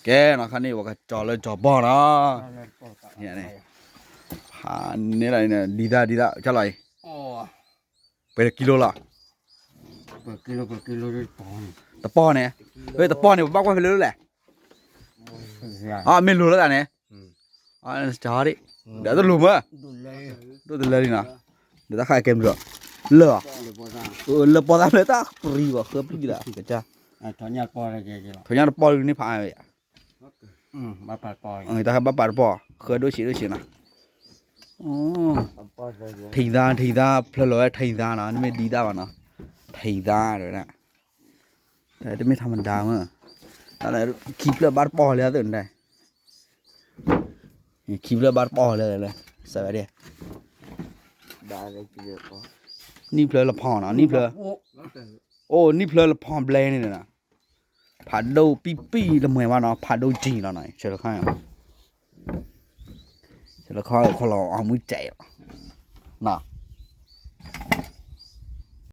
ကဲနီၤ ခါန့ၣ် ပကကၠီၤလၢကၠီၤပီၢ်နီၤ, ဖးန့ၢ်လီၤ ဒ်သၣ်ဒ်သၣ် ကၢ်လီၤအံၤ, ပှဲၤတကံလိလီၤ, တပီၢ်န့ၣ်, ဝဲတပီၢ်န့ၣ် ပဘၣ်ကွၢ်ဖဲလဲၣ်လဲၣ်, အမ့ၢ်လိၤလၢသးန့ၣ်, ဒီးတလိၤမး, ဒိၣ်တလၢလံနီၤ, ဒီးတၢ်ခါကဲမုာ်ဒီး, လၢာ်, လၢပီၢ်သၣ်ဖျၢၣ်တၢ်ပရံၤဘၣ် ဃၢပျံၢ်သးကစၢ်, ထီၣ်ညၣ်တပီၢ်န့ၣ်ဖးဝဲ, တၢ်ဘၣ်ပာ်တပီၢ်, ဃၢဒိၣ်ဆံးဒိၣ်ဆံးနီၤ, ထံၣ်သါ ထံၣ်သါ ဖျၢၣ်လီၤဝဲထံၣ်သါနီၤ နမ့ၢ်ဒ်သၣ်ဘၣ်နီၤ, ထံၣ်သါတဲဝဲဒၣ်, တမ့ၢ်ထီမဒါမး, တၢ်လၢခံဖျၢၣ်ဘၣ်တပီၢ်လၢသုးန့ၣ်, ခံဖျၢၣ်ဘၣ်တပီၢ်လၢ, စးဝဲဒၣ်, နံၣ်ဖျၢၣ်လဖီနီၤ နံၣ်ဖျၢၣ်, အိၣ်နံၣ်ဖျၢၣ်လဖီဘျဲန့ၣ်နီၤ, ဖးဒိၣ်ပံၣ်ပံၣ်တမှဲၤဘၣ်နီၤ ဖးဒိၣ်ကံလီၤနီၤ ဆဲးလီၤခီ, ဆဲးလီၤခီခီလီၤအမုၢ်စဲးလီၤ, နီၤ